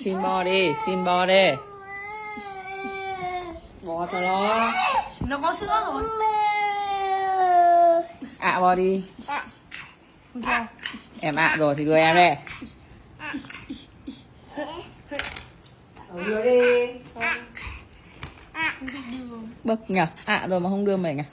ຊິມບໍ່ດີ ຊິມບໍ່ເດ້. ບໍ່ຕະຫຼອດ ເນາະ ບໍ່ເຊື່ອໂລດ. ອະບໍ່ດີ ແອມອະບໍ່ ທີ່ດ້ວຍອະແລ້ ເອົາເດີ. ເບິ່ງຫຍັງ ອະໂດນມາຫ້ອງເດີມເລີຍຫຍັງ.